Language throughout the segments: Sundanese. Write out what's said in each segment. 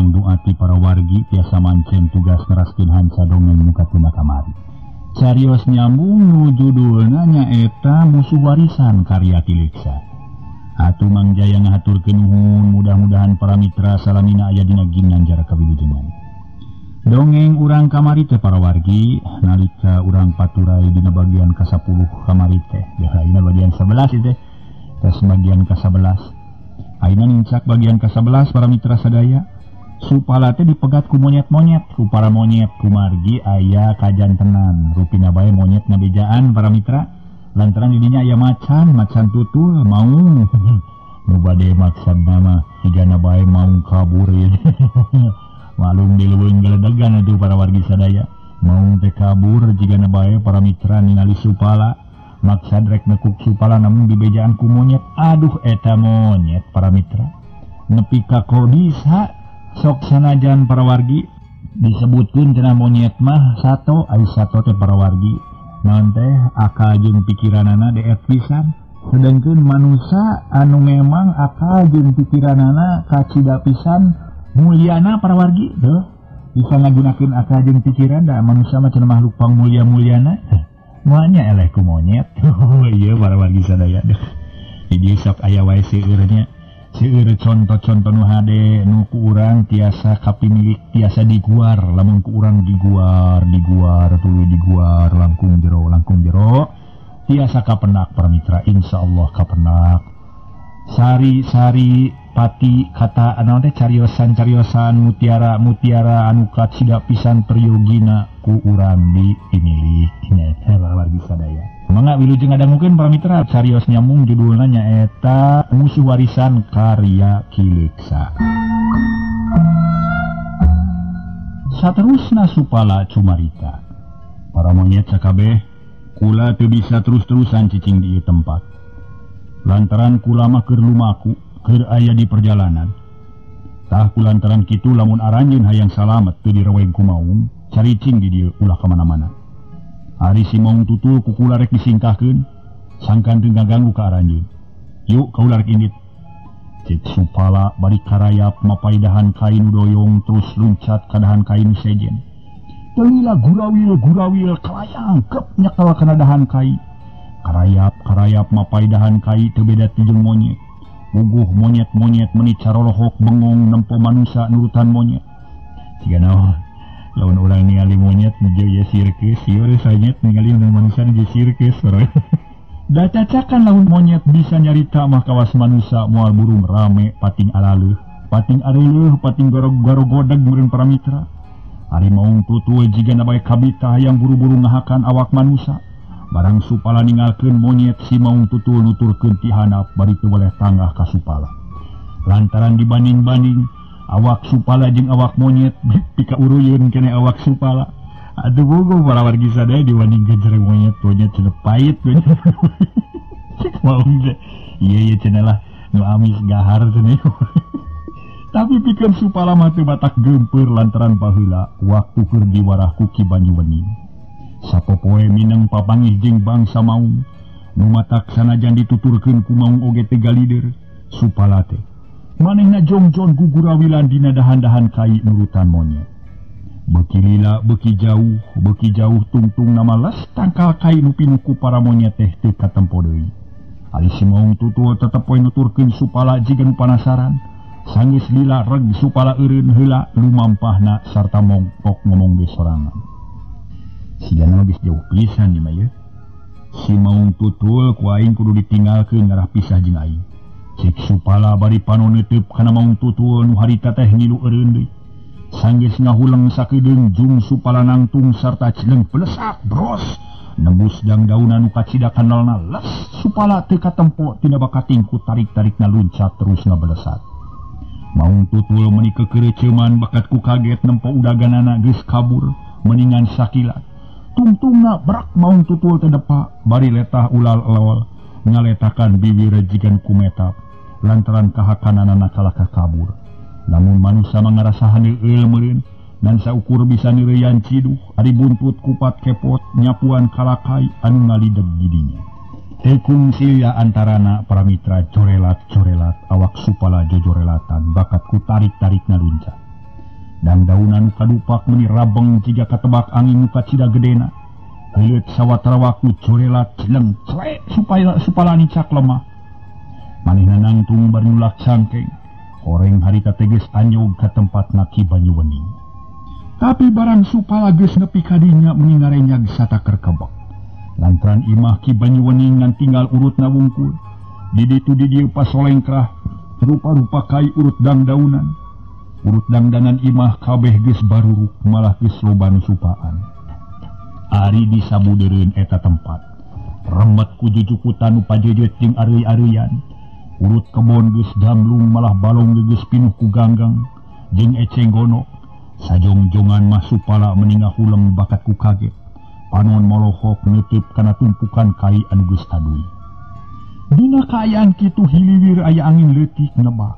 pangdung ati para wargi tiasa mancen tugas neraskeun hansa dongeng nu katuna kamari. Carios nyambung nu judulna nyaeta Musuh Warisan karya Tiliksa. Atuh Mang Jaya ngahaturkeun nuhun, mudah-mudahan para mitra salamina aya dina ginanjar kawilujengan. Dongeng urang kamari teh para wargi nalika urang paturai dina bagian ka-10 kamari teh. Ya dina bagian 11 ieu teh. Tes bagian ka-11. Ayeuna nincak bagian ka-11 para mitra sadaya. Supala teh dipegat ku monyet-monyet, ku para monyet kumargi aya kajantenan. Rupina bae monyet ngabejaan para mitra. Lantaran didinya aya macan, macan tutul maung. Nu bade maksudna mah higana bae maung kabur ieu. Malum di leuweung geledegan atuh para wargi sadaya. Maung teh kabur jigana bae para mitra ningali Supala. Maksad rek nekuk Supala namun dibejaan ku monyet. Aduh eta monyet para mitra. Nepi ka bisa sok sanajan para wargi disebutkeun cenah monyet mah sato, ai sato teh para wargi. Naon teh akal jeung pikiranana deet pisan. Sedengkeun manusa anu memang akal jeung pikiranana kacida pisan mulyana para wargi tuh. Bisa ngagunakeun akal jeung pikiran da manusa mah cenah makhluk pangmulia-mulyana. Moalnya eleh ku monyet. Iya para wargi sadaya. Jadi sok aya wae seueurnya. Seueur conto-conto nu hade nu ku urang tiasa kapimilik tiasa diguar, lamun ku urang diguar, diguar tuluy diguar langkung jero tiasa kapenak para mitra, insyaallah kapenak. Sari-sari pati kata anu teh cariosan-cariosan mutiara-mutiara anu kacida pisan priyogina ku urang dipimilik nya para wargi sadaya. Mangga wilujeng ngadangukeun para mitra carios nyambung judulna nyaeta Musuh Warisan karya Kiliksa. Saterusna Supala cumarita. Para monyet sakabeh kula teu bisa terus-terusan cicing di ieu tempat. Lantaran kula mah keur lumaku, keur aya di perjalanan. Tah kulantaran kitu lamun aranjeun hayang salamet teu direweg ku maung, caricing di dieu ulah ka mana-mana. Ari si maung tutul ku kula rek disingkahkeun, sangkan teu ngaganggu ka aranjeun. Yuk kaula rek indit. Cek Supala bari karayap mapaidahan kain doyong terus luncat ka dahan kain sejen. Teu lila gurawil-gurawil kalayang kep nyakal kana dahan kai. Karayap-karayap mapaidahan kai teu beda ti jeung monyet. Buguh monyet-monyet meni carolohok bengong nempo manusa nurutan monyet. Siga naon lamun urang ningali monyet nuju ye sirkus, ieu monyet ningali manusa nuju sirkus. Da cacakan lamun monyet bisa nyarita mah kawas manusa moal burung rame pating alaleuh, pating areuleuh, pating garog-garogodeg meureun para mitra. Ari maung tutul jigana bae kabita hayang buru-buru ngahakan awak manusa. Barang Supala ninggalkeun monyet si maung tutul nuturkeun ti handap bari teu boleh tanggah ka Supala. Lantaran dibanding-banding awak Supala jeung awak monyet pika uruyeun keneh awak Supala. Aduh bogo para wargi sadaya dibandingkeun jeung monyet, monyet cenah pait. Cek maung teh. Ieu cenah lah nu amis gahar cenah. Tapi pikeun Supala mah teu batak geumpeur lantaran baheula waktu keur diwarah ku Ki Banyuwening. Sapopoe mineng papanggih jeung bangsa maung nu matak sanajan dituturkeun ku maung oge teu galider. Supala teh manehna jongjon gugurawilan dina dahan-dahan kai nurutan monyet. Beuki lila beuki jauh tungtung nama les tangkal kai nu pinuh ku para monyet teh teu katempo deui. Ari si maung tutul tetep we nuturkeun Supala jiga nu panasaran. Sanggeus lila reg Supala eureun heula lumampahna sarta mongkok ngomong ge sorangan. Sigana geus jauh pisan ieu mah ye. Si maung tutul ku aing kudu ditinggalkeun ngarah pisah jeung aing. Cek Supala bari panon neuteub kana maung tutul nu harita teh ngilu eureun deui. Sanggeus ngahuleng sakedeung jung Supala nangtung sarta celeng pelesak bros. Nembus dangdauna nu kacida kanalna les Supala teu katempo tina bakating ku tarik-tarikna luncat terus ngabelesat. Maung tutul meuni kekeureuceuman bakat ku kaget nempo udaganana geus kabur meningan sakilat. Tungtungna berak maung tutul teh depa bari letah ulal-elol ngaletakan bibir jigan kumetap lantaran kahakananana kalakah kabur. Lamun manusa mah ngarasa haneueul meureun dan saukur bisa neureuyan ciduh ari buntut kupat kepot nyapuan kalakai anu ngalideg didinya. Tekung sia antarana para mitra corelat-corelat awak Supala jojorelatan bakat ku tarik-tarik naluncat. Dan daunan kadupak meuni rabeng jiga katebak angin nu kacida gedena. Heuleut sawatara waktu corelat cileng clek supaya supala nicak lemah. Manehna nangtung bari nulak cangkeng. Horeng harita teh geus anjog ka tempatna Ki Banyuwening. Tapi barang supala geus nepi ka dinya meuni ngarenyag sataker kebek. Lantaran imah Ki Banyuwening ngan tinggal urutna wungkul. Di ditu di dieu pasolengkrah rupa-rupa kai urut dangdaunan. Urut dangdanan imah kabeh geus baruruk malah geus loba nu supaan. Ari disabudereun eta tempat. Remet ku jujukutan nu pajejet jeung areuy-areuyan. Urut kebon geus damlung malah balong geus pinuh ku ganggang jeung eceng gonok. Sajongjongan mah supala meuni ngahuleng bakat ku kaget. Panon molohok neuteub kana tumpukan kai anu geus tadui. Dina kaayaan kitu hiliwir aya angin leutik nebak.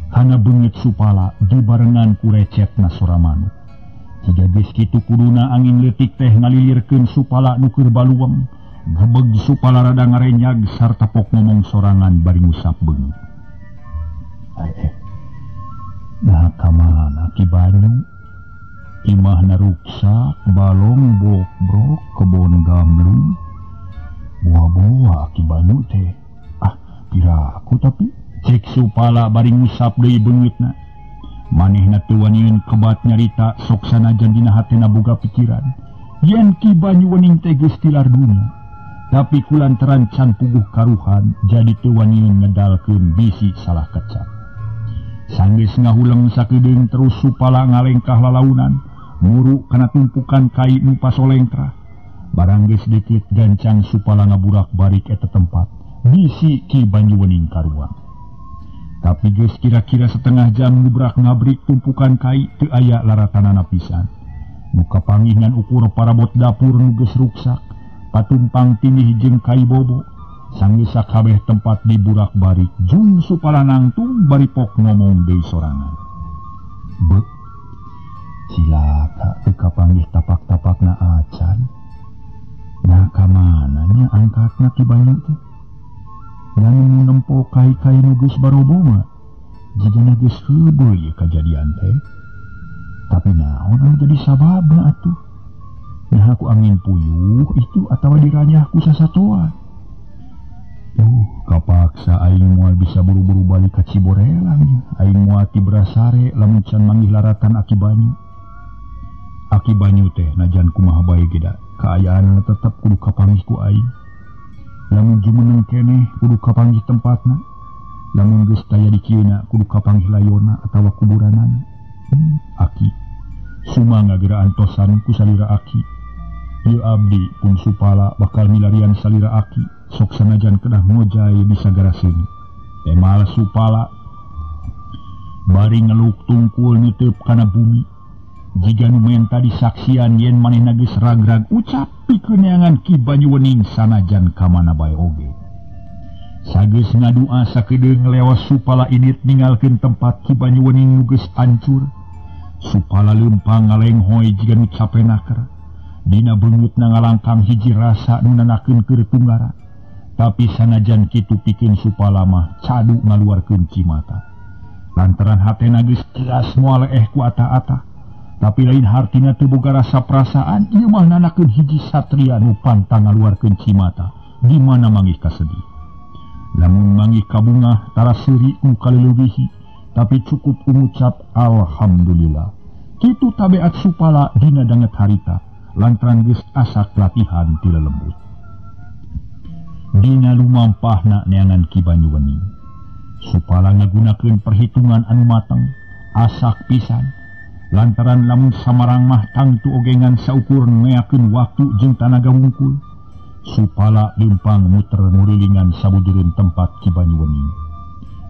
Kana beungeut supala dibarengan ku recetna sora manuk. Jiga geus kitu kuduna angin leutik teh ngalilirkeun supala nu keur baluweng. Gebeg supala rada ngarenyag sarta pok ngomong sorangan bari ngusap beungeut. Nah ka mana Ki Banyu? Imahna ruksak, balong bokbrok, kebon gamlung. Buah-buah Ki Banyu teh. Ah, piraku tapi cek supala bari ngusap deui beungeutna. Manehna teu waniun kebat nyarita sok sanajan dina hatena boga pikiran yen Ki Banyuwening teh geus tilar dunya. Tapi kulantaran can puguh karuhan jadi teu waniun ngedalkeun bisi salah kecap. Sanggeus ngahuleng sakedeung terus supala ngalengkah lalaunan muru kana tumpukan kai nu pasolengkrah. Barang geus deukeut gancang supala ngaburak barik eta tempat bisi Ki Banyuwening karuang. Tapi geus kira-kira setengah jam ngubrak ngabrik tumpukan kai teu aya laratanana pisan. Nu kapanggih ngan ukur parabot dapur nu geus ruksak, patumpang tindih jeung kai bobo. Sanggeus sakabeh tempat diburak barik jung supala nangtung bari pok ngomong deui sorangan. Beuk, cilaka teu kapanggih tapak-tapakna acan. Nah ka mana nya angkatna Ki Banyu teh? Lamun nempo kai-kai nu geus barobo mah jigana geus heubeul ieu kajadian teh. Tapi naon anu jadi sababna atuh? Nah ku angin puyuh itu atawa diranyah ku sasatoan. Kapaksa aing moal bisa buru-buru balik ka Ciborelang. Aing moal ti berasare lamun can manggih laratan Aki Banyu. Aki Banyu teh najan kumaha bae ge da kaayaanna tetep kudu kapanggih ku aing. Lamun jumeneng keneh kudu kapanggih tempatna. Lamun geus taya di kieuna kudu kapanggih layona atawa kuburanana. Aki sumangga geura antosan ku salira aki. Ieu abdi pun supala bakal milarian salira aki sok sanajan kedah ngojay di sagara seuneu. Temal supala bari ngeluk tungkul niteup kana bumi. Jiga nu menta disaksian yen manehna geus ragrag ucap pikeun neangan Ki Banyuwening sanajan ka mana bae oge. Sageus ngadua sakedeung lewas supala init ninggalkeun tempat Ki Banyuwening nu geus ancur. Supala leumpang ngalenghoy jiga nu cape naker. Dina beungeutna ngalangkang hiji rasa nu nanakeun keur tunggara. Tapi sanajan kitu pikeun supala mah cadu ngaluarkeun cimata. Lantaran hatena geus teas moal leeh ku ata-ata. Tapi lain hartina teu boga rasa perasaan, ieu mah nanakeun hiji satria nu pantang ngaluarkeun cimata di mana manggih kasedih. Lamun manggih kabungah tara seuri ku kaleuwihi, tapi cukup ngucap alhamdulillah. Kitu tabeat supala dina danget harita, lantaran geus asak latihan ti lelembut. Dina lumampahna neangan Ki Banyuwening. Supala ngagunakeun perhitungan anu mateng, asak pisan. Lantaran lamun samarang mah tangtu ogengan saukur neakeun waktu jeung tanaga wungkul. Supala leumpang muter ngurilingan sabujureun tempat Ki Banyuwening.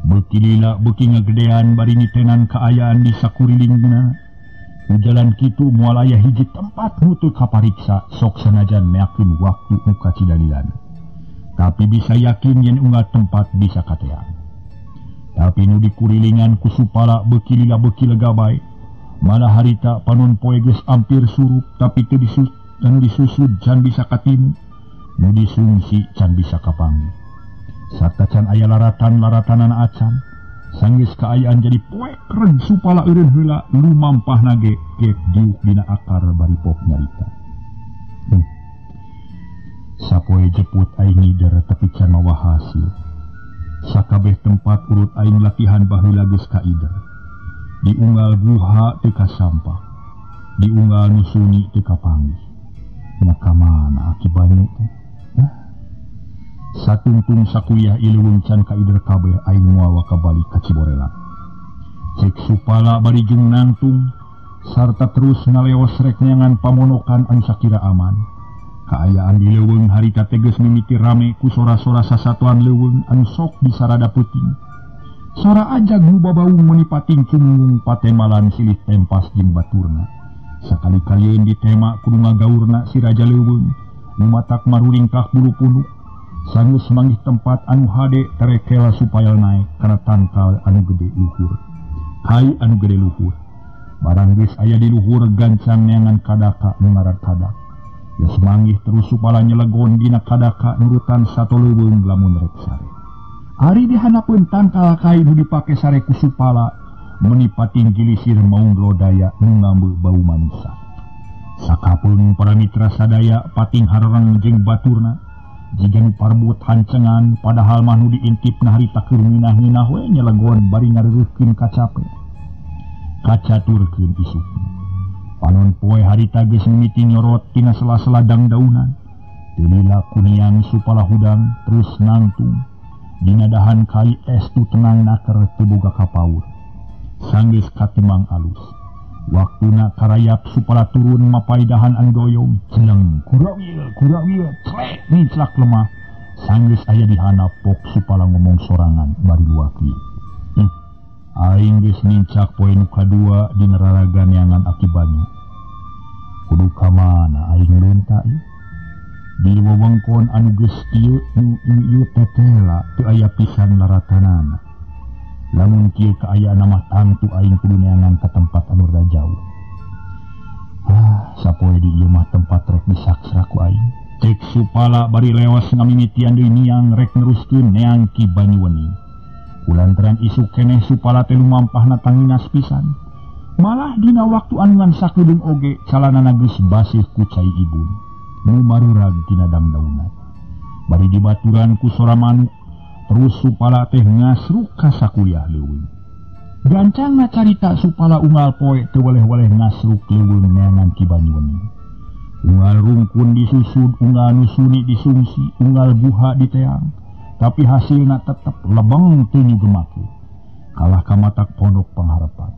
Beuki lila beuki ngagedean bari nitenan kaayaan di sakurilingna. Ku jalan kitu moal aya hiji tempat nu teu kapariksa sok sanajan neakeun waktu nu kacidalilan. Tapi bisa yakin yen unggal tempat bisa kateang. Tapi nu dikurilingan ku supala beuki lila beuki lega bae. Malah harita panon poe geus ampir surup tapi teu disusud can bisa katimu, nu disungsi can bisa kapanggih. Sarta can aya laratan-laratanana acan. Sanggeus kaayaan jadi poek reg Supala eureun heula lumampahna ge gek diuk dina akar bari pok nyarita. Sapoe jeput aing ngider tapi can mawa hasil. Sakabeh tempat urut aing latihan baheula geus kaider. Diunggal guha teu kasampah, diunggal nu sunyi teu kapanggih. Nya ka mana Aki Banyu teh? Satungtung sakuliah ileuweung can kaider kabeh aing moal waka balik ka Ciborelang. Cek Supala bari jeung nangtung sarta terus ngaleos rek neangan pamonokan anu sakira aman. Kaayaan di leuweung harita teh geus mimiti rame ku sora-sora sasatuan leuweung anu sok disarada peuting. Sora ajag nu babaung meuni pating cungung patemalan silih tempas jeung baturna. Sakali-kalieun ditema kudu ngagaurna si raja leuweung nu matak maruringkah bulu punuk. Sanggeus manggih tempat anu hade terekela supaya naek kana tangkal anu gede luhur. Kai anu gede luhur. Barang geus aya di luhur gancang neangan kadaka nu ngaran kadak. Geus manggih terus Supala nyelegon dina kadaka nurutan sato leuweung lamun rek sare. Ari dihanapeun tangkal kai nu dipake sare ku Supala meuni pating gilisir maung lodaya nu ngambe bau manusa. Sakapeung para mitra sadaya pating harorang jeung baturna. Jiga nu parbut hancengan padahal mah nu diintipna harita keur nginah-nginah we nyelegon bari ngareureukkeun kacape. Kacaturkeun isukna. Panon poe harita geus mimiti nyorot tina sela-sela dangdaunan. Teu lila kuniang Supala hudang terus nangtung. Dina dahan kai estu tenang naker teu boga kapaur. Sanggeus katimang alus. Waktuna karayap Supala turun mapai dahan anu doyong. Celeng kurawil kurawil clek ninclak lemah. Sanggeus aya di handap pok Supala ngomong sorangan bari luaki. Aing geus nincak poe nu kadua dina raraga neangan Aki Banyu. Kudu ka mana aing leunta ieu? Di wewengkon anu geus ieu nu ieu tetela teu aya pisan laratanana. Lamun kieu kaayaan mah tangtu aing kudu neangan ka tempat anu rada jauh. Ah, sapoe di ieu mah tempat rek disaksra ku aing. Cek Supala bari lewas ngamimitian deui niang rek neruskeun neang Ki Banyu Wening. Kulantaran isuk keneh Supala teh lumampahna tanginas pisan. Malah dina waktu anu ngan sakedeung oge calanana geus basih ku cai ibun. Nu marurag tina dangdaunan. Bari dibaturan ku sora manuk. Terus Supala teh ngasruk ka sakuliah leuweung. Gancangna carita Supala unggal poe teu weleh-weleh ngasruk leuweung neangan Ki Banyu Wening. Unggal rungkun disusud, unggal nu suni disungsi, unggal guha diteang. Tapi hasilna tetep lebeng teu nyugemakeun. Kalah ka matak pondok pangharapan.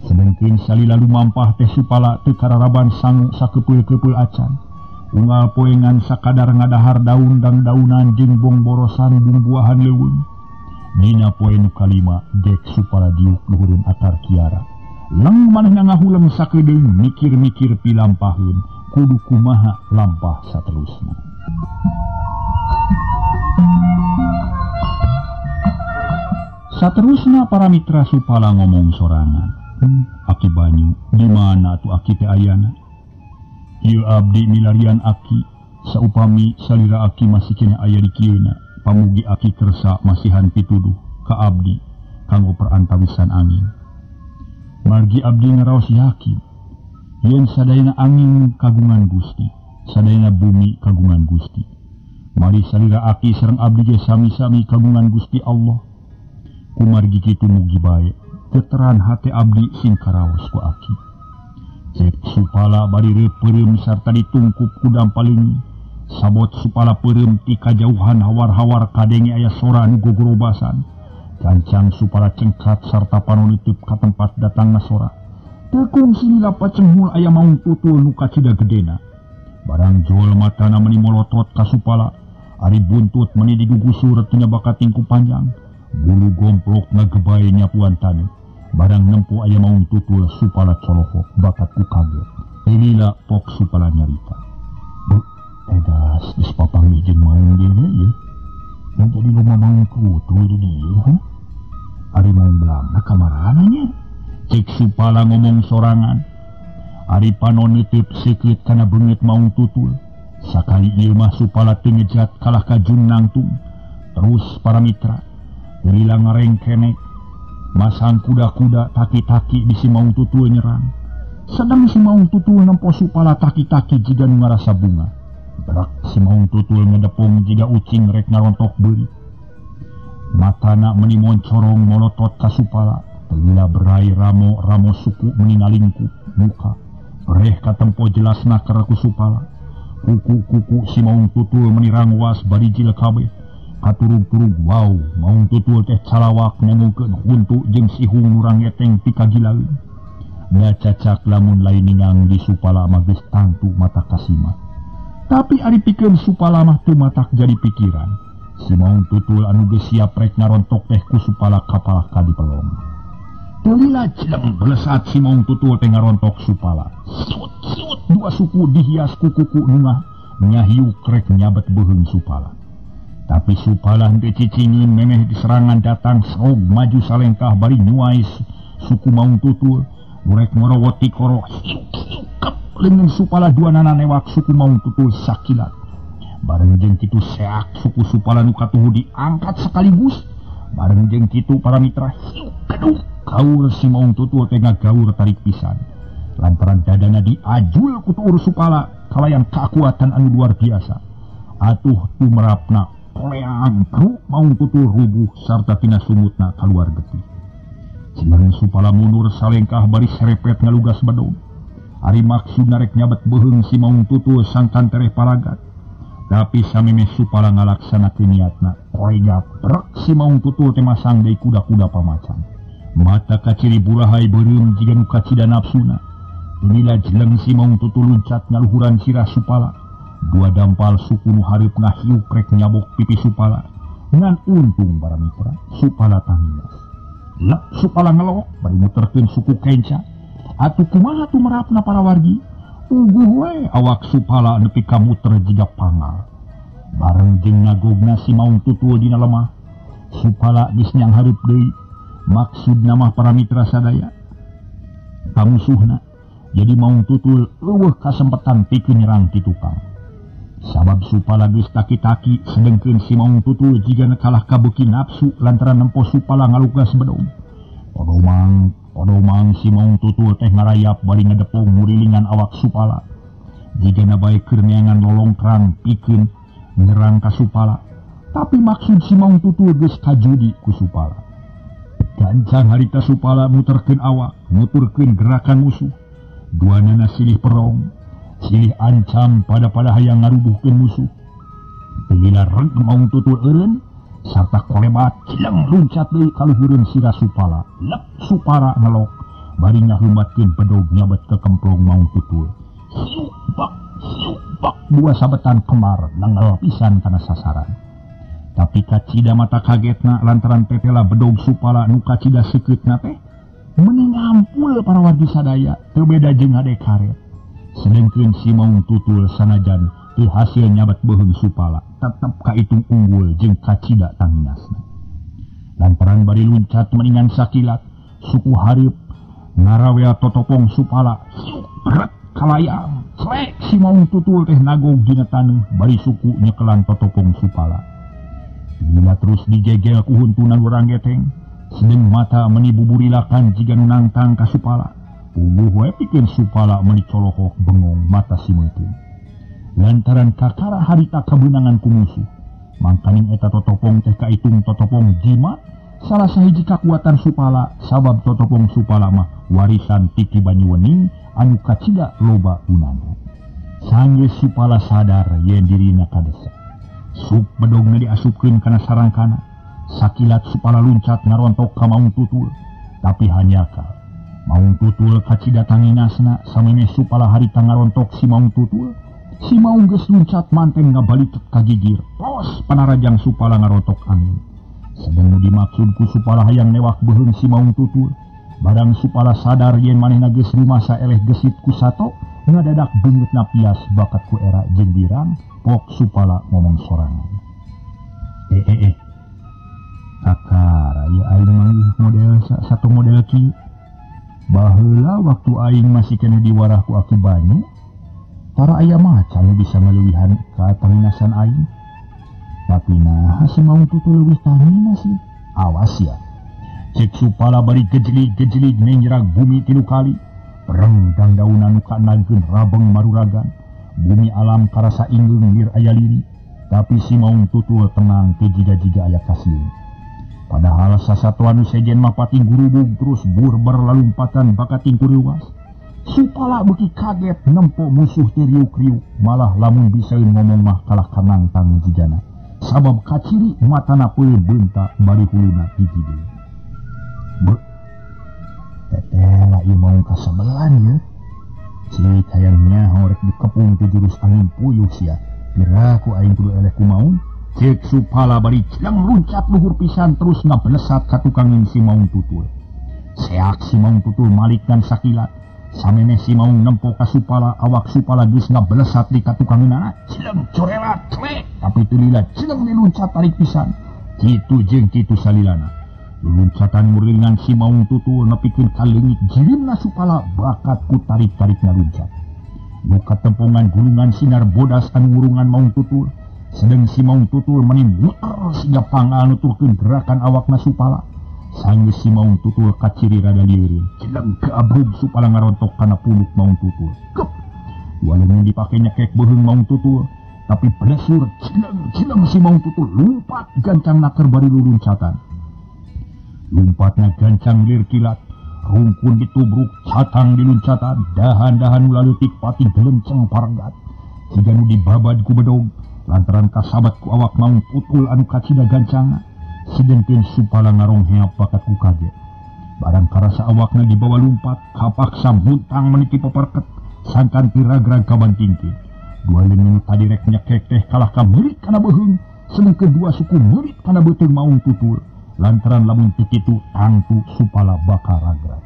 Sedengkeun salila lumampah teh Supala teu kararaban sangu sakepeul-kepeul acan. Unggal poe ngan sakadar ngadahar daun dangdaunan jeung bongborosan bumbuahan leuweung. Dina poe nu kalima gek Supala diuk luhureun akar kiara. Leng manehna ngahuleng sakedeung mikir-mikir pilampaheun kudu kumaha lampah saterusna. Saterusna para mitra Supala ngomong sorangan. Aki Banyu, di mana atuh aki teh ayana? Ieu abdi milarian aki, saupami salira aki masih keneh aya di kieuna, pamugi aki kersa masihan pituduh ka abdi kanggo perantawisan angin. Margi abdi ngaraos yakin yen sadayana angin kagungan Gusti, sadayana bumi kagungan Gusti. Mari salira aki sareng abdi ge sami-sami kagungan Gusti Allah. Kumargi kitu mugi bae teteran hate abdi sing karaos ku aki. Cek Supala bari peureum sarta ditungkup ku dampaling. Sabot Supala peureum ti kajauhan hawar-hawar kadenge aya sora nu gogorobasan. Gancang Supala cengkat sarta panon neuteub ka tempat datangna sora. Teu kungsi lila pacenghul aya maung tutul nu kacida gedena. Barang jol matana meuni molotot ka Supala, ari buntut meuni digugusur tina bakating ku panjang. Bulu gomplok ngagebay nyapuan taneuh. Barang nempo aya maung tutul Supala colohok bakat ku kaget. Lila pok Supala nyarita. Bu, edas geus papanggih jeung maung deui ye. Mun jadi loba maung tutul di dieu, ha? Ari maung belangna ka marana nya? Cek Supala ngomong sorangan. Ari panon neuteub seukeut kana beungeut maung tutul. Sakali ieu mah Supala teu ngejat kalah ka jun nangtung. Terus para mitra lila ngarengkenek Masang kuda-kuda taki-taki bisi maung tutul nyerang. Sedang si maung tutul nempo Supala taki-taki jiga nu ngarasa bunga. Berak si maung tutul ngedepung jiga ucing rek ngarontok beurit. Matana meni moncorong molotot ka Supala. Lila berai ramo-ramo suku meni ngalingkup muka. Reh katempo jelasna keur ku Supala. Kuku-kuku si maung tutul meni rangwas bari jil kabeh. Katurug-turug wow, maung tutul teh calawak nemukeun huntu jeung sihung nu rangeteng pikagilaeun. Da cacak lamun lain ningang di Supala mah geus tangtu mata kasima. Tapi ari pikeun Supala mah teu matak jadi pikiran. Si maung tutul anu geus siap rek ngarontok teh ku Supala kapalah ka dipelong. Teu lila jeleng belesat si maung tutul teh ngarontok Supala. Siut-siut dua suku dihias ku kuku nu nyahiuk rek nyabet beuheung Supala. Tapi Supala henteu cicingin memeh diserangan datang saug maju salengkah bari nyuais suku maung tutul. Rek ngorowot tikoro hiuk-hiuk kep leungeun Supala dua nana newak suku maung tutul sakilat. Bareng jeung kitu seak suku Supala nu katuhu diangkat sekaligus. Bareng jeung kitu para mitra hiuk keduk gaur si maung tutul teh ngagaur tarik pisan. Lantaran dadana diajul ku tuur Supala kalayan kakuatan anu luar biasa. Atuh tumerapna koleang kru maung tutul rubuh sarta tina sumutna kaluar getih. Senang Supala mundur salengkah bari serepet ngalugas bedog. Ari maksudna rek nyabet beuheung si maung tutul sangkan tereh palagat. Tapi samemeh Supala ngalaksanakeun niatna, kolega brek si maung tutul teh masang deui kuda-kuda pamacan. Mata kaciri burahai beureum jiga nu kacida nafsuna. Lila jeleng si maung tutul luncat ngaluhuran sirah Supala. Dua dampal suku nu hareup ngahiuk rek nyabok pipi Supala. Ngan untung para mitra, Supala tanginas. Lep Supala ngelok bari muterkeun suku kenca. Atuh kumaha tumerapna para wargi? Uguh we awak Supala nepi ka muter jiga pangal. Bareng jeung nagogna si maung tutul dina lemah. Supala geus nyang hareup deui. Maksudna mah para mitra sadaya kamusuhna. Jadi maung tutul eueuh kasempetan pikeun nyerang ti tukang. Sabab Supala geus taki-taki sedengkeun si maung tutul jiga kalah kabeuki nafsu lantaran nempo Supala ngalugas bedog. Odomang si maung tutul teh ngarayap bari ngedepung ngurilingan awak Supala. Jigana bae keur neangan lolongkrang pikeun nyerang ka Supala. Tapi maksud si maung tutul geus kajudi ku Supala. Gancang harita Supala muterkeun awak, nuturkeun gerakan musuh. Duanana silih perong, silih ancam pada-pada hayang ngarubuhkeun musuh. Lila reg maung tutul eureun sarta kolebat cileng luncat deui kaluhureun sirah Supala. Lep Supala ngelok bari ngahumbatkeun bedog nyabet ke kemplong maung tutul. Hiuk bak dua sabetan kemar nangel pisan kana sasaran. Tapi kacida mata kagetna lantaran tetela bedog Supala nu kacida seukeutna teh meni ngampul para wargi sadaya teu beda jeung hade karet. Sedengkeun si maung tutul sanajan teu hasil nyabet beuheung Supala tetep kaitung unggul jeung kacida tanginasna. Lantaran bari luncat meningan sakilat suku hareup ngarawea totopong Supala hiuk bret kalayang slek si maung tutul teh nagog dina taneuh bari suku nyekelan totopong Supala. Bila terus dijegel ku huntunan urang geteng, sedeng mata meni buburilakan jiga nu nangtang ka Supala. Puguh we pikeun Supala meni colohok bengong mata simeuteun. Lantaran kakara harita kabeunangan ku musuh, mangkaning eta totopong teh kaitung totopong jimat salah sahiji kakuatan Supala sabab totopong Supala mah warisan ti Ki Banyuwening anu kacida loba gunana. Sanggeus Supala sadar yen dirina kadesa. Sup bedogna diasupkeun kana sarangkana. Sakilat Supala luncat ngarontok ka maung tutul. Tapi hanyaka maung tutul kacida tanginasna samemeh Supala harita ngarontok si maung tutul. Si maung geus luncat manten ngabalitet ka gigir. Tos panarajang Supala ngarontok angin. Sedeng nu dimaksud ku Supala hayang newak beuheung si maung tutul. Barang Supala sadar yen manehna geus rumasa eleh gesit ku sato, ngadadak beungeutna pias bakat ku era jeung birang. Pok Supala ngomong sorangan. Kakara ya aing manggih model satu model ki. Baheula waktu aing masih keneh diwarah ku Aki Banyu, tara aya macan bisa ngaleuwihan ka tanginasan aing. Tapi nah si maung tutul leuwih tanginas sih. Awas ya. Cek Supala bari gejlig-gejlig nengjerag bumi 3 kali. Rengdang daunan nu kanagkeun rabeng maruragan. Bumi alam karasa inggeung lir aya liri, tapi si Maung Tutul tenang teu jiga-jiga aya kasieun. Padahal sasatoan nu sejen mah pating gurubug terus burber lalumpatan bakating kuriwas. Supala beuki kaget nempo musuh teh riuk-riuk, malah lamun bisaeun ngomong mah kalah kanangtang jigana. Sabab kaciri matana peuleum beunta bari huluna gigide. Beuh. Teteh lah ieu maung kasebelan ye. Cik hayang nyaho rek dikepung ku jurus angin puyuh sia. Piraku aing kudu eleh ku maung. Cek Supala bari cileng luncat luhur pisan terus ngablesat ka tukangin si Maung Tutul. Seak si Maung Tutul malik dan sakilat. Samene si Maung nempo ka Supala, awak Supala geus ngablesat di katukangeunana. Cileng corelat clek, tapi teu lila cileng diluncat tarik pisan. Kitu jeung kitu salilana. Luncatan murilingan si Maung Tutul nepikeun ka leungit jirimna Supala bakat ku tarik-tarik ngaluncat. Nu katempongan gulungan sinar bodas anu ngurungan Maung Tutul. Sedeng si Maung Tutul meni muter siga pangal nuturkeun gerakan awakna Supala. Sanggeus si Maung Tutul kaciri rada lieureun. Cileng keabrug Supala ngarontok kana puluk Maung Tutul. Kep. Dua leungeun dipake nyekek beuheung Maung Tutul, tapi plesur cileng-cileng si Maung Tutul lumpat gancang naker bari luluncatan. Lumpatna gancang lir kilat, rungkun ditubruk, catang diluncatan, dahan-dahan laleutik pati gelenceng paregat. Siga nu dibabad ku bedog, lantaran kasabat ku awak Maung Tutul anu kacida gancangna. Sedengkeun Supala ngarongheap bakat ku kaget. Barang karasa awakna dibawa lumpat, kapaksa muntang meniti peperket, sangkan piragrag kabantingkeun. Dua leungeun tadi rek nyekek teh kalah ka meurit kana beuheung, sedengkeun dua suku meurit kana beuteung Maung Tutul. Lantaran lamun teu kitu tangtu Supala bakal ragrag.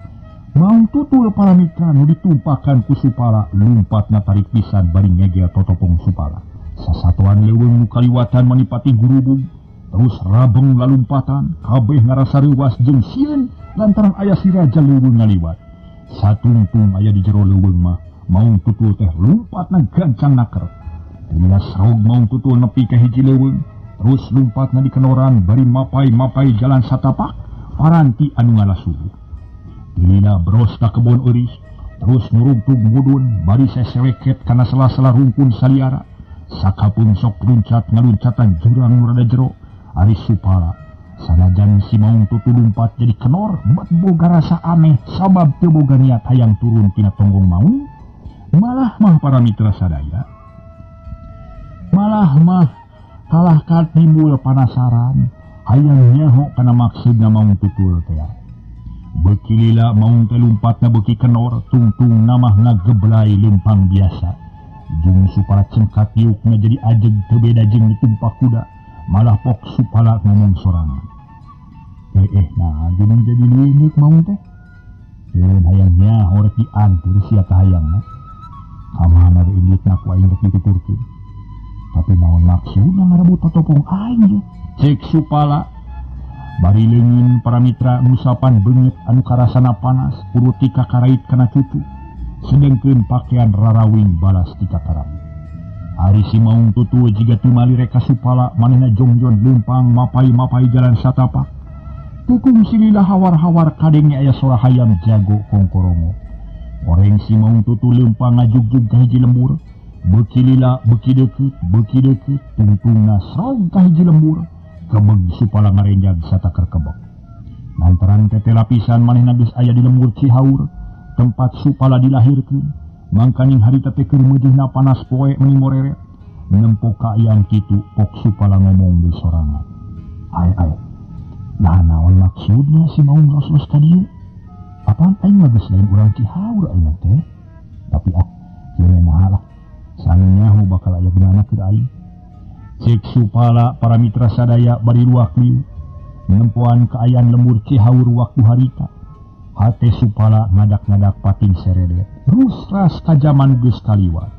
Maung Tutul para mitra nu ditumpakan ku Supala lumpatna tarik pisan bari ngegel totopong Supala. Sasatoan leuweung nu kaliwatan manipati gurubug, terus rabeng lalumpatan, kabeh ngarasa reuwas jeung sieun lantaran aya si raja leuweung ngaliwat. Satungtung aya di jero leuweung mah Maung Tutul teh lumpatna gancang naker. Lila saug Maung Tutul nepi ka hiji leuweung, terus lumpatna di kenoran bari mapai-mapai jalan satapak paranti anu ngalasubuh. Lila bros ka kebon euris, terus ngurugtug mudun bari seseweket kana sela-sela rungkun saliara. Sakapun sok luncat ngaluncatan jurang nu rada jero. Ari Supala sanajan si Maung Tutul lumpat jadi kenor, bet boga rasa aneh sabab teu boga niat hayang turun tina tonggong maung. Malah mah para mitra sadaya, malah mah kalah ka timbul panasaran hayang nyaho kana maksudna Maung Tutul teh. Beuki lila Maung teh lumpatna beuki kenor, tungtung namah ngageblay leumpang biasa. Jeung Supala cengkat diukna jadi ajeg teu beda jeung ditumpak kuda. Malah pok Supala ngomong sorangan. Nah geuning jadi leuwih Maung teh. Lain hayang nyaho rek diantur sia ka hayangna. Kamana we inditna ku aing rek dituturkeun. Tapi naon maksudna ngarebut totopong aing ye? Cek Supala. Bari leungin para mitra ngusapan beungeut anu karasana panas, uruti kakarait kana cucu. Sedengkeun pakaian rarawing balas ti kakarait. Ari si Maung Tutul jiga teu malirek ka Supala, manehna jongjon leumpang mapai-mapai jalan satapak. Tukung silila hawar-hawar kadenge aya sora hayam jago kongkorongo. Oreng si Maung Tutul leumpang ngajugjug ka hiji lembur. Beuki lila beuki deukeut tungtungna srog ka hiji lembur. Kebeg Supala ngarenjag sataker kebek. Lantaran tete lapisan manehna geus aya di lembur Cihaur, tempat Supala dilahirkeun. Mangkaning harita teh keur meujeuhna panas poe meni moreret. Nempo kaayaan kitu pok Supala ngomong di sorangan. Ai ai. Nah naon maksudna si Maung los-los ka dieu? Apaan aing mah geus lain urang Cihaur aing teh? Tapi ah, kira naha lah. Sanyaho bakal aya gunana keur aing. Cek Supala para mitra sadaya bari luak lieu. Nempoan kaayaan lembur Cihaur waktu harita. Hate Supala ngadak-ngadak pating seredet. Rusras ka jaman geus kaliwat.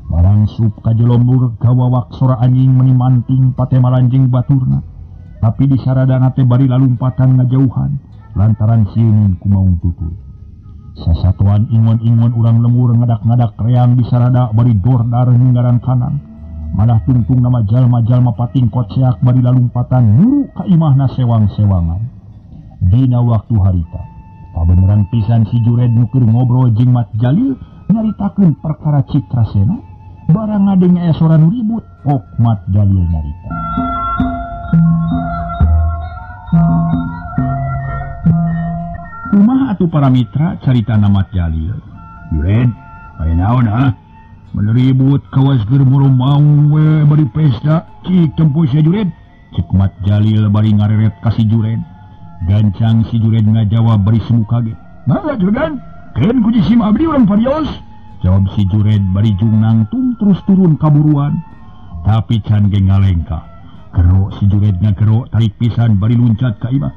Barang sup ka jelombur gawawak sora anjing meni manting pate malanjing baturna. Tapi di saradana teh bari lalumpatan ngajauhan lantaran sieun ku Maung Tutul. Sasatuan ingon-ingon urang lembur ngadak-ngadak reang di sarada bari dordar ninggaran kanan. Malah tungtung nama jalma-jalma pating koceak bari lalumpatan nuru ka imahna sewang-sewangan. Dina waktu harita kabeneran pisan si Jured nu keur ngobrol jeung Mat Jalil nyaritakeun perkara Citrasena barang ngadenge aya sora nu ribut ok Mat Jalil nyarita. Kumaha atuh para mitra caritana Mat Jalil? Jured, aya naon ha? Meneribut kawas keur maung we bari pesta cik tempo sia Jured. Cik Mat Jalil bari ngareret ka si Jured. Gancang si Jured ngajawab bari semu kaget. Mangga Juragan, keun ku jisim abdi urang parios. Jawab si Jured bari jung nangtung terus turun kaburuan. Tapi can ge ngalengkah. Kerok si Jured ngakerok tarik pisan bari luncat ka imah.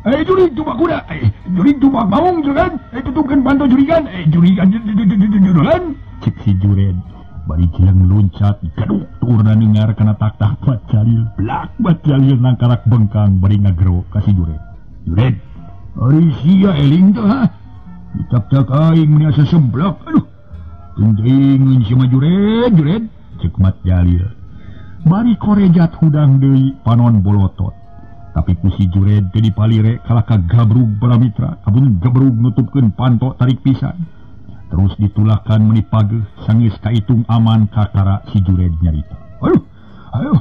Jurig tumbak kuda, jurig tumbak maung juragan, tutupkeun panto jurigan, jurigan juragan. Cek si Jured bari jeleng luncat gaduk turna dengar kana tak-tak Mat Jalil, blak Mat Jalil nangkarak bengkang bari ngagerok ka si Jured. Jured, ari sia eling teh ha? Ditak-tak aing meni asa semblak, aduh. Teuing si mah Jured, Jured, cek Mat Jalil. Bari korejat hudang deui panon bolotot. Tapi ku si Jured teu dipalire kalah ka gabrug para mitra, kabun gabrug nutupkeun panto tarik pisan. Terus ditulakan meni pageuh sanggeus kaitung aman kakara si Jured nyarita. Aduh, aduh,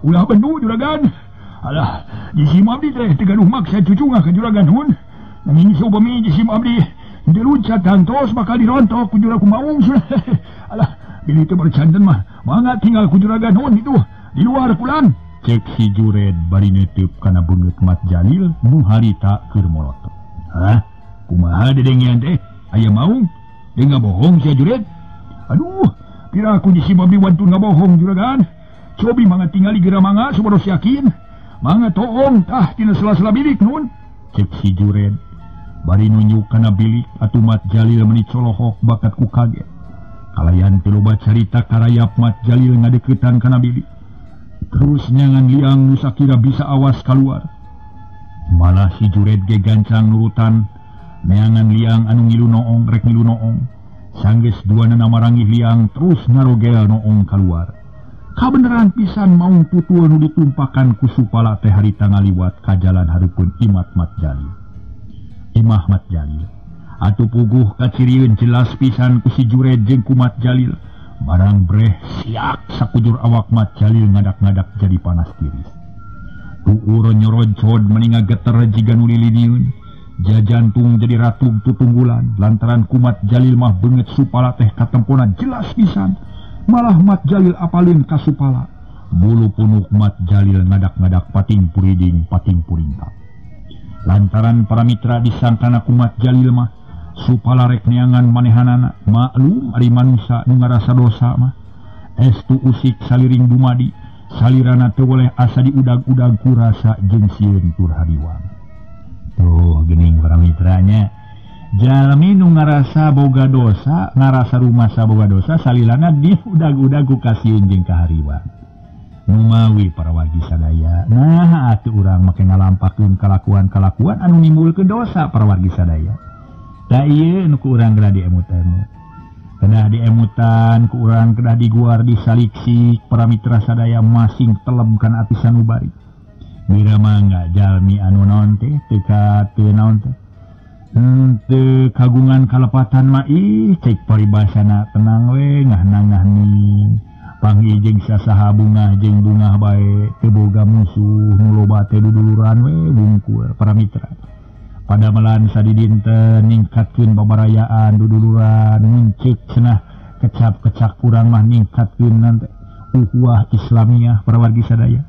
ulah bendu juragan. Alah, jisim abdi teh teu gaduh maksa cucungah ka juragan hun. Nanging saupami jisim abdi teu luncat tantos bakal dirontok ku juragan maung. Alah, bilih teu bercanten mah, mangga tinggal ku juragan hun itu di luar pulang. Cek si Jured bari neuteub kana beungeut Mat Jalil nu harita keur molotot. Hah? Kumaha dedengean teh? Aya maung? Deui ngabohong sia Jured? Aduh, pira aku jisim abdi wantun ngabohong juragan. Cobi mangga tingali geura mangga supados yakin. Mangga toong tah tina sela-sela bilik nun. Cek si Jured bari nunjuk kana bilik atuh Mat Jalil meni colohok bakat ku kaget. Kalayan teu loba carita karayap Mat Jalil ngadeuketan kana bilik. Terus nyangan liang nu sakira bisa awas keluar. Malah si Jured ge gancang nurutan neangan liang anu ngilu noong rek ngilu noong. Sanggeus duanana marangih liang terus ngarogel noong keluar. Kabeneran pisan maung tutul nu ditumpakan ku supala teh harita ngaliwat ka jalan hareupeun imat Mat Jalil. Imah Mat Jalil. Atuh puguh kacirieun jelas pisan ku si Jured jeung ku Mat Jalil. Barang breh siak sakujur awak Mat Jalil ngadak-ngadak jadi panas tiris. Tuur nyoroncod meni ngageter jiga nu liliniun. Jajantung jadi ratug tutunggulan lantaran ku Mat Jalil mah beungeut supala teh katempona jelas pisan. Malah Mat Jalil apalin ka supala. Bulu punuk Mat Jalil ngadak-ngadak pating puriding pating puringkak. Lantaran para mitra disangkana ku Mat Jalil mah supala rek neangan manehanana, maklum ari manusa nu ngarasa dosa mah. Estu usik saliring dumadi, salirana teu boleh asa diudag-udag ku rasa jeung sieun tur hariwang. Tuh geuning para mitranya. Jalmi nu ngarasa boga dosa, ngarasa rumasa boga dosa, salilana diudag-udag ku kasieun jeung kahariwang. Numawi para wargi sadaya. Nah atuh urang make ngalampakeun kalakuan-kalakuan anu nimbulkeun dosa para wargi sadaya. Da ieu nu ku urang geura diemut-emut. Kedah diemutan, ku urang kedah diguar disaliksik para mitra sadaya masing telem kana ati sanubari. Bira mangga jalmi anu naon teh teu ka teu naon teh. Teu kagungan kalepatan mah ih cek paribasana tenang we ngah-ngahni. Panggih jeung sasaha bungah jeung bungah bae teu boga musuh nu loba teh duduluran we wungkul para mitra. Padamelan sadidinten ningkatkeun babarayaan duduluran nginceuk cenah kecap-kecak urang mah ningkatkeun nanti ukhuwah Islamiyah para wargi sadaya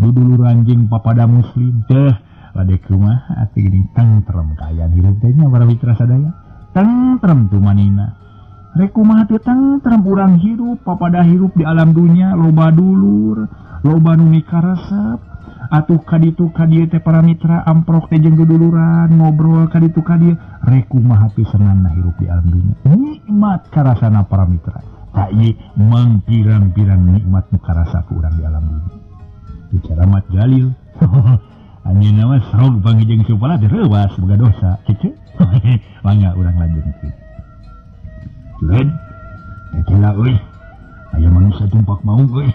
duduluran jeung papada muslim teh lade kumaha atuh geuning tentrem kaayaan hirup teh nya para mitra sadaya tentrem tumanina rek kumaha teh tentrem urang hirup papada hirup di alam dunya loba dulur loba nu mikaresep atuh kaditu kadieu teh para mitra amprok teh jeung duduluran ngobrol kaditu kadieu rek kumaha teh senangna hirup di alam dunya nikmat karasana para mitra tak ieu mangpirang-pirang nikmat nu karasa ku urang di alam dunya bicara Mat Jalil anjeunna mah serog panggih jeung supala teh reuwas boga dosa kitu mangga urang lanjutkeun. Jured teh lah euy aya manusia tumpak maung euy.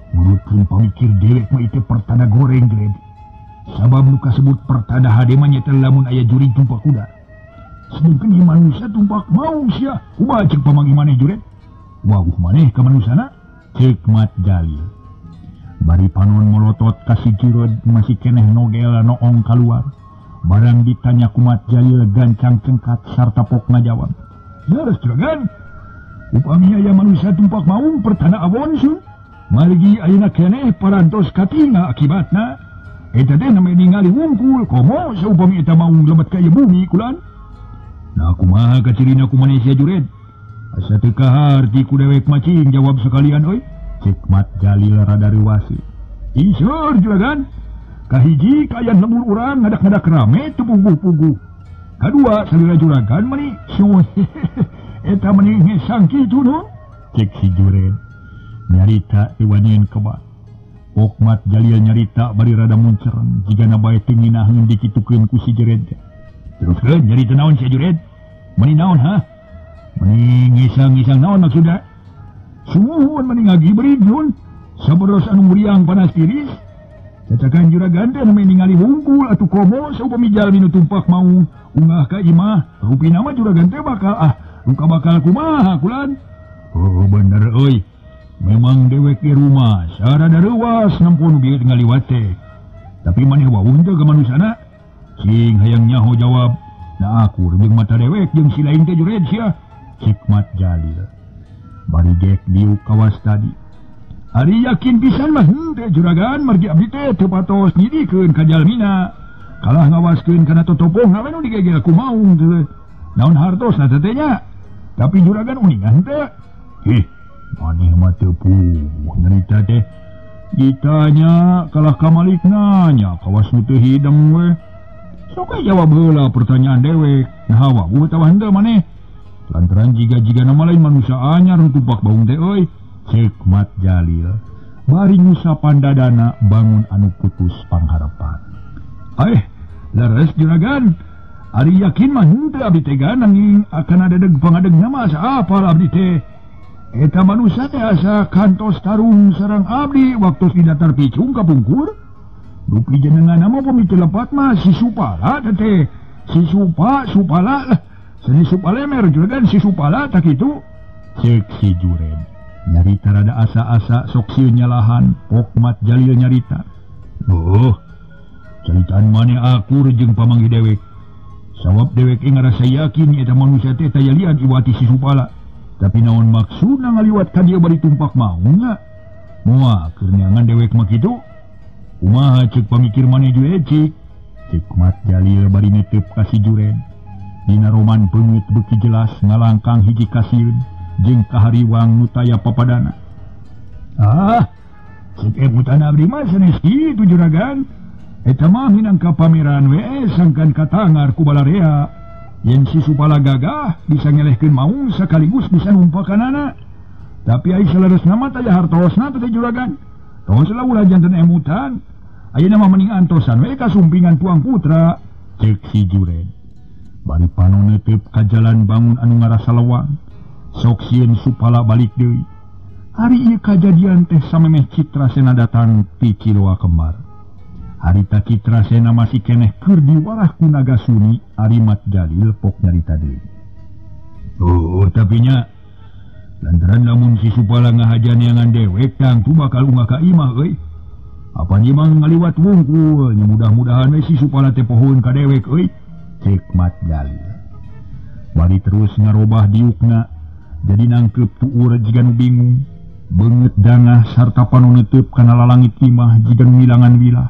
Menurutkeun pamikir dewek mah itu pertanda goreng Jured. Sabab nu kasebut pertanda hade mah nyaeta lamun aya jurig tumpak kuda. Sedengkeun ieu manusia tumpak maung sia. Kumaha ceuk pamanggih maneh juret? Wawuh maneh ka manusana? Ceuk Mat Jalil. Bari panon molotot ka si Jured masih keneh nogel noong kaluar. Barang ditanya ku Mat Jalil gancang cengkat sarta pok ngajawab. Leres juragan. Upami aya manusia tumpak maung pertanda awon sun. Margi ayeuna keneh parantos katinga akibatna. Eta teh namanya ningali wungkul komo saupami eta maung lebet ka ieu bumi kulan. Nah kumaha kacirina ku maneh sia jured? Asa teu kaharti ku dewek macing jawab sekalian euy. Ceuk Mat Jalil rada reuasi. Iseur juragan. Kahiji kaayaan lembur urang ngadak-ngadak rame teu puguh-puguh. Kadua salira juragan meni eta meni ngesang kitu nu. Ceuk si jured. Nyarita teu wanian kebat. Pok Mat Jalil nyarita bari rada munceren jigana bae teu nginaheun dikitukeun ku si jured. Teruskeun nyarita naon si jured? Meni naon ha? Meni ngisang-ngisang naon maksudna? Sumuhun meni ngagibrid nun. Saberos anu muriang panas tiris. Cacakan juragan teh namanya ningali wungkul atuh komo saupami jalmi nu tumpak maung ungah ka imah rupina mah juragan teh bakal luka bakal kumaha kulan. Oh bener euy. Memang dewek di rumah sarada reuwas nempo nu bieu ngaliwat teh. Tapi maneh wawuh teu ka manusana? Sing hayang nyaho jawab. Nah akur jeung mata dewek jeung si lain teh jured sia. Ceuk Mat Jalil. Bari gek diuk kawas tadi. Ari yakin pisan mah henteu juragan margi abdi teh teu patos nyidikeun ka jalmina. Kalah ngawaskeun kana totopong we nu digegel ku maung teh. Naon hartosna teh nya? Tapi juragan uningan teh. Ih, maneh mah teu puguh nyarita teh. Ditanya kalah ka malikna nya kawas nu teu hideng we. Sok we jawab heula pertanyaan dewek. Nah wawuh atawa henteu maneh? Lantaran jiga-jiga nama lain manusia anyar nu tumpak baung teh euy. Ceuk Mat Jalil. Bari ngusapan dadana bangun anu putus pangharapan. Leres juragan. Ari yakin mah henteu abdi teh nanging akan adadeg pangadegna mah asa apal abdi teh. Eta manusia teh asa kantos tarung sareng abdi waktu di datar picung kapungkur. Dupi jenengan mah pami teu lepat mah si Supala teh. Si Supa Supala lah. Seni Supalemer juragan si Supala tak kitu. Ceuk si jured. Nyarita rada asa-asa sok sieun nyalahan. Pok Mat Jalil nyarita. Oh, caritaan maneh akur jeung pamanggih dewek. Sawab dewek ngarasa yakin eta manusia teh taya lian iwati si Supala. Tapi naon maksudna ngaliwat ka dieu bari tumpak maungna? Moal keur neangan dewek mah kitu. Kumaha ceuk pamikir maneh jured cik? Ceuk Mat Jalil bari netep ka si jured. Dina roman beungeut beuki jelas ngalangkang hiji kasieun jeung kahariwang nu taya papadana. Ceuk emutan abdi mah sanes kitu juragan. Eta mah minangka pameran we sangkan katangar ku balarea. Yen si Supala gagah bisa ngelehkeun maung sekaligus bisa numpakanana. Tapi ai saleresna mah taya hartosna teh juragan. Tos lah ulah janten emutan. Ayeuna mah mending antosan we kasumpingan Tuang Putra. Ceuk si jured. Bari panon neuteup ka jalan bangun anu ngarasa lewang. Sok sieun Supala balik deui. Ari ieu kajadian teh samemeh Citrasena datang ti Ciloa Kembar. Harita Citrasena masih keneh keur diwarah ku Nagasuni ari Mat Jalil pok nyarita deui. Oh, tapi nya lantaran lamun si Supala ngahaja neangan dewek tangtu bakal ungah ka imah euy. Apan ieu mah ngaliwat wungkul nya mudah-mudahan we si Supala teh pohoeun ka dewek euy. Ceuk Mat Jalil. Bari terus ngarobah diukna jadi nangkep tuur jiga nu bingung. Beungeut dangah sarta panon neuteub kana lalangit imah jiga nu ngilangan wilah.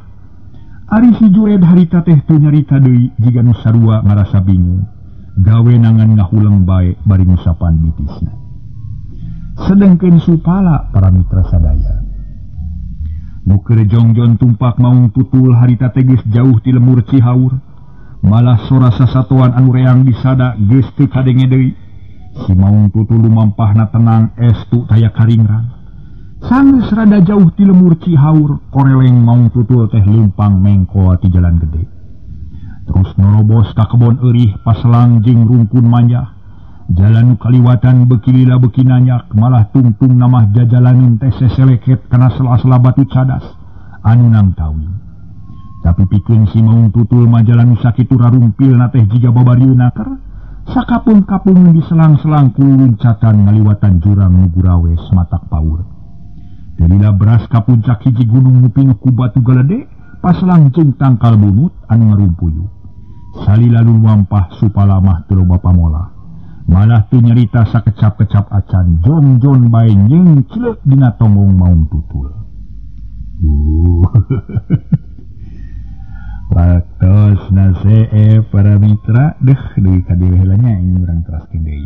Ari si jured harita teh teu nyarita deui jiga nu sarua ngarasa bingung. Gawe nangan ngahuleng bae bari ngusapan bitisna. Sedengkeun Supala para mitra sadaya. Nu keur jongjon tumpak maung tutul harita teh geus jauh ti lemur Cihaur. Malah sora sasatoan anu reang disada geus teu kadenge deui. Si maung tutul lumampahna tenang estu taya karingrang. Sanggeus rada jauh ti lemur Cihaur, koreleng maung tutul teh leumpang mengkol ti jalan gede. Terus norobos ka kebon eurih paselang jeung rungkun manjah. Jalan nu kaliwatan beuki lila beuki nanyak, malah tungtung namah jajalanin teh seseleket kana sela-sela batu cadas anu nangtawin. Tapi pikeun si Maung Tutul majalah nu sakitu rarumpilna teh jiga babarieu naker, sakapung-kapung diselang-selang ku luncatan ngaliwatan jurang nu gurawes matak paur. Delila beras ka puncak hiji gunung nu pinuh ku batu galede, paslang jeung tangkal bunut anu ngarumpuyu. Salila lumampah supalamah teu loba pamolah. Malah teu nyarita sakecap-kecap acan jongjon bae nyeungcleuk dina tonggong Maung Tutul. Waktos nase para mitra deh deui ka dieu heula nya ini urang teraskeun deui.